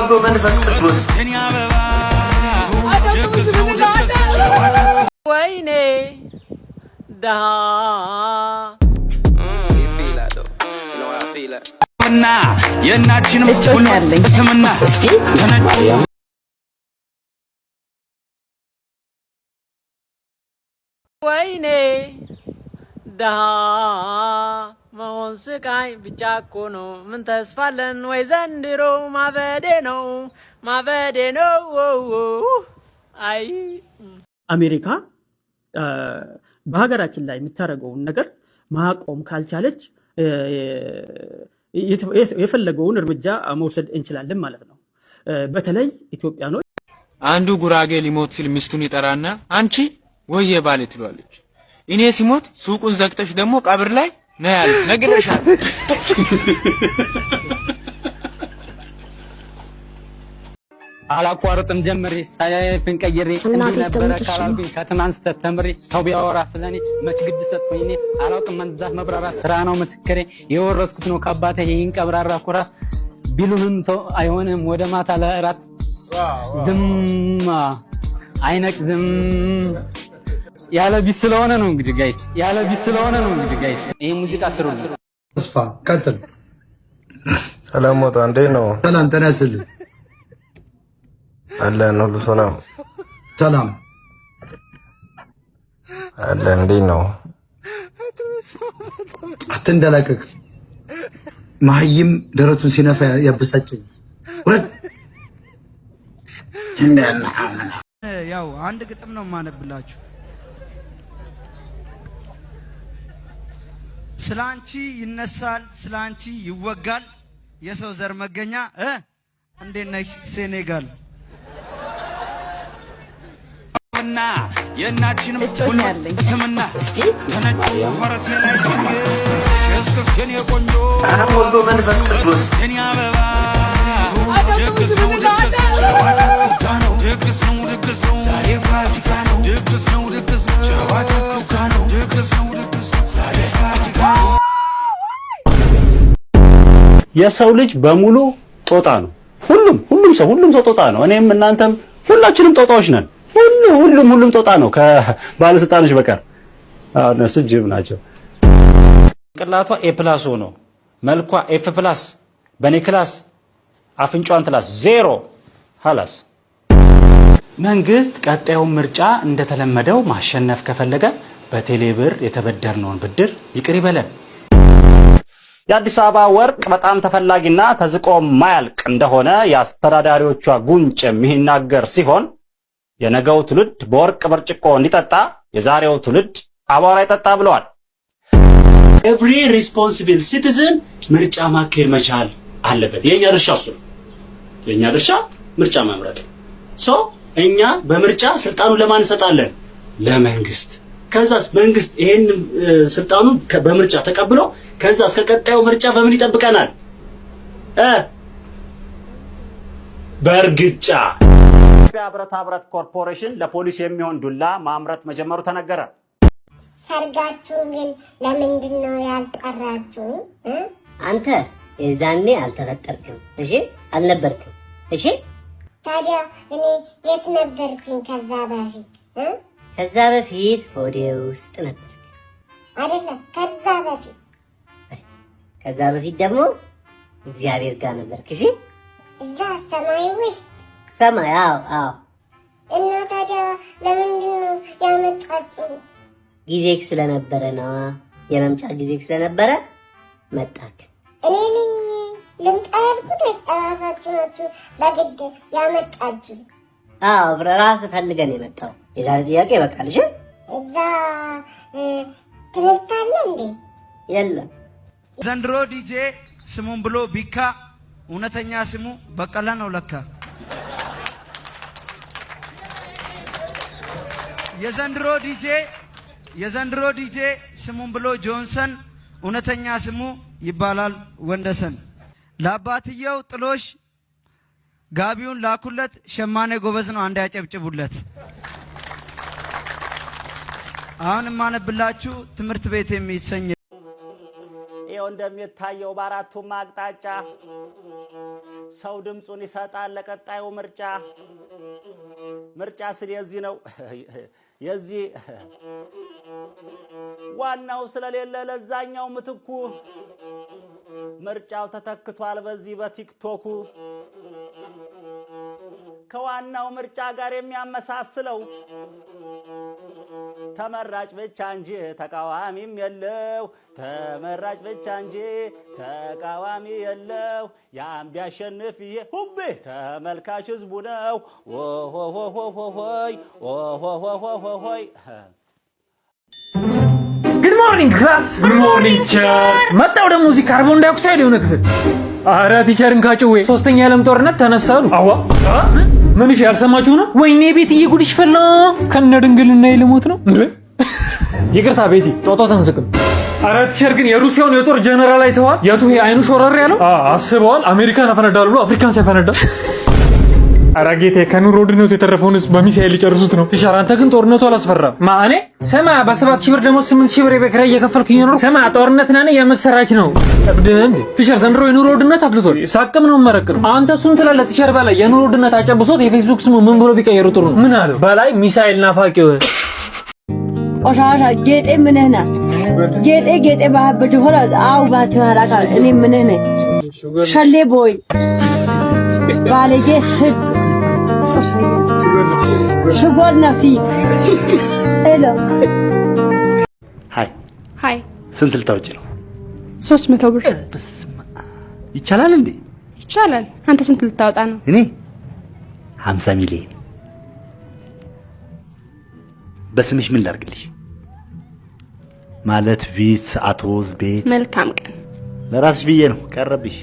ወልድ ወመንፈስ ቅዱስ። ወይኔ ደሃ። እና የእናችንም እጮኛ አለኝ። ስምና እስቲ ተነጩ። ወይኔ ደሃ መሆን ስቃይ ብቻ እኮ ነው። ምን ተስፋለን ወይ ዘንድሮ? ማበዴ ነው፣ ማበዴ ነው። አይ። አሜሪካ በሀገራችን ላይ የምታደርገውን ነገር ማቆም ካልቻለች የፈለገውን እርምጃ መውሰድ እንችላለን ማለት ነው። በተለይ ኢትዮጵያኖች አንዱ ጉራጌ ሊሞት ሲል ሚስቱን ይጠራና አንቺ ወየ ባሌ ትሏለች። እኔ ሲሞት ሱቁን ዘግተሽ ደግሞ ቀብር ላይ ነው ያለ ነግሬሻለሁ። አላቋርጥም ጀምሬ ሳያየፍን ቀይሬ እንዲህ ነበረ ካላልኩኝ ከትናንት ስተት ተምሬ ሰው ቢያወራ ስለኔ መች ግድ ሰጥቶኝ እኔ አላውቅም መንዛት መብራራ ስራ ነው ምስክሬ የወረስኩት ነው ከአባቴ ይህን ቀብራራ ኩራት ቢሉህም ተው አይሆንም ወደ ማታ ለእራት ዝም አይነቅ ዝም ያለ beat ስለሆነ ነው እንግዲህ guys፣ ያለ beat ስለሆነ ነው እንግዲህ guys፣ ይሄ ሙዚቃ ስሩልኝ። ተስፋ ቀጥል። ሰላም ወጣ፣ እንዴት ነው? ሰላም ጤና ይስጥልኝ። አለን፣ ሁሉ ሰላም። ሰላም። አለን። እንዴት ነው? አትንደላቀቅ። መሀይም ደረቱን ሲነፋ ያበሳጨኝ። ውረድ። ያው አንድ ግጥም ነው የማነብላችሁ። ስላንቺ ይነሳል፣ ስላንቺ ይወጋል፣ የሰው ዘር መገኛ እንዴት ነሽ ሴኔጋል። እና የእናችንም እጮኛ አለኝ። ስምና እስቲ ተነጩ ፈረሴ ላይ እስክስ የኔ ቆንጆ አብ ወልድ ወመንፈስ ቅዱስ። የኔ አበባ ድግስ ነው፣ ድግስ ነው፣ ድግስ ነው፣ ድግስ ነው፣ ዛሬ ፋሲካ ነው፣ ድግስ ነው፣ ድግስ ነው፣ ጨዋታ እስክስታ ነው፣ ድግስ ነው፣ ድግስ ነው፣ ዛሬ ፋሲካ ነው። የሰው ልጅ በሙሉ ጦጣ ነው። ሁሉም ሁሉም ሰው ጦጣ ነው። እኔም እናንተም ሁላችንም ጦጣዎች ነን። ሁሉ ሁሉም ሁሉም ጦጣ ነው ከባለስልጣኖች በቀር። አዎ እነሱ ጅብ ናቸው። ጭንቅላቷ A plus ሆኖ መልኳ F plus በኔ class አፍንጫዋን ትላስ ዜሮ ሀላስ። መንግስት ቀጣዩን ምርጫ እንደተለመደው ማሸነፍ ከፈለገ በቴሌብር የተበደርነውን ብድር ይቅር ይበለን። የአዲስ አበባ ወርቅ በጣም ተፈላጊና ተዝቆ ማያልቅ እንደሆነ የአስተዳዳሪዎቿ ጉንጭ የሚናገር ሲሆን የነገው ትውልድ በወርቅ ብርጭቆ እንዲጠጣ የዛሬው ትውልድ አቧራ ይጠጣ ብለዋል። Every responsible citizen ምርጫ ማካሄድ መቻል አለበት። የኛ ድርሻ እሱ ነው። የኛ ድርሻ ምርጫ መምረጥ። So እኛ በምርጫ ስልጣኑን ለማን እንሰጣለን? ለመንግስት። ከዛስ መንግስት ይሄን ስልጣኑን በምርጫ ተቀብሎ ከዛ እስከ ቀጣዩ ምርጫ በምን ይጠብቀናል? በእርግጫ። የኢትዮጵያ ብረታ ብረት ኮርፖሬሽን ለፖሊስ የሚሆን ዱላ ማምረት መጀመሩ ተነገረ። ሰርጋችሁን ግን ለምንድን ነው ያልጠራችሁኝ? አንተ የዛኔ አልተፈጠርክም፣ እሺ? አልነበርክም፣ እሺ? ታዲያ እኔ የት ነበርኩኝ ከዛ በፊት? ከዛ በፊት ሆዴ ውስጥ ነበር። አይደለም፣ ከዛ በፊት። ከዛ በፊት ደግሞ እግዚአብሔር ጋር ነበርክ፣ እሺ? እዛ ሰማይ ውስጥ? ሰማይ፣ አዎ። እና ታዲያ ለምንድን ነው ያመጣችሁ? ጊዜክ ስለነበረ ነዋ። የመምጫ ጊዜክ ስለነበረ መጣክ። እኔ ነኝ ልምጣ ያልኩት ወይስ እራሳችሁ ናችሁ በግድ ያመጣችሁ? አዎ፣ ራስህ ፈልገን የመጣው። የዛሬ ጥያቄ ይበቃል። እሺ? እዛ ትምህርት አለ እንዴ? የለም። ዘንድሮ ዲጄ ስሙን ብሎ ቢካ እውነተኛ ስሙ በቀለ ነው ለካ። የዘንድሮ ዲጄ ስሙን ብሎ ጆንሰን እውነተኛ ስሙ ይባላል ወንደሰን። ለአባትየው ጥሎሽ ጋቢውን ላኩለት። ሸማኔ ጎበዝ ነው፣ አንድ ያጨብጭቡለት። አሁን የማነብላችሁ ትምህርት ቤት የሚሰኝ ይኸው እንደሚታየው በአራቱም አቅጣጫ ሰው ድምፁን ይሰጣል ለቀጣዩ ምርጫ። ምርጫ ስል የዚህ ነው የዚህ ዋናው ስለሌለ ለዛኛው ምትኩ ምርጫው ተተክቷል በዚህ በቲክቶኩ። ከዋናው ምርጫ ጋር የሚያመሳስለው ተመራጭ ብቻ እንጂ ተቃዋሚም የለው። ተመራጭ ብቻ እንጂ ተቃዋሚ የለው። ያም ቢያሸንፍ ሁቤ ተመልካች ህዝቡ ነው። ኦሆሆሆሆይ ኦሆሆሆሆይ። Good morning, class። Good morning, teacher። መጣው ደግሞ እዚህ carbon dioxide የሆነ ክፍል። አረ teacher እንካጭዌ ሶስተኛ የዓለም ጦርነት ተነሳሉ። አዋ ምን እሺ፣ ያልሰማችሁ ነው? ወይኔ ቤትዬ ጉድሽ ፈላ። ከነ ድንግልና ልሞት ነው እንዴ? ይቅርታ ቤቲ፣ ጦጦ ተንስቅም። አረ teacher ግን የሩሲያውን የጦር ጀነራል አይተዋል? የቱ? ይሄ አይኑ ሾረር ያለው አስበዋል? አሜሪካን አፈነዳሉ ብሎ አፍሪካን ሲያፈነዳ። ኧረ ጌቴ፣ ከኑሮ ውድነቱ የተረፈውን ህዝብ በሚሳኤል ሊጨርሱት ነው። Teacher አንተ ግን ጦርነቱ አላስፈራም። ማኔ ስማ፣ በ7,000 ብር ደግሞ 8,000 ብር የቤት ኪራይ እየከፈልክ እየኖርኩ፣ ስማ፣ ጦርነት ነን የምስራች ነው። እብድ ነህ እንዴ? Teacher ዘንድሮ የኑሮ ውድነት አፍልቷል። ሳቅም ነው መረቅ ነው። አንተ እሱን ትላለህ። Teacher በላይ የኑሮ ውድነት አጨብሶት የፌስቡክ ስሙ ምን ብሎ ቢቀየሩ ጥሩ ነው? ምን አለው? በላይ ሚሳኤል ናፋቂው። ቆሻሻ ጌጤ ምንህ ናት? ጌጤ ጌጤ ባብድ ሆነ አው ባትራካ እኔ ምንህ ነኝ? ሸሌ boy፣ ባለጌ፣ ስድ፣ ሽጎል ነፊ hello። Hi። Hi። ስንት ልታወጪ ነው? 300 ብር። ይቻላል እንዴ? ይቻላል። አንተ ስንት ልታወጣ ነው? እኔ 50 ሚሊዮን። በስምሽ ምን ላድርግልሽ? ማለት ቪትስ፣ አቶዝ፣ ቤት። መልካም ቀን። ለራስሽ ብዬ ነው፣ ቀረብሽ።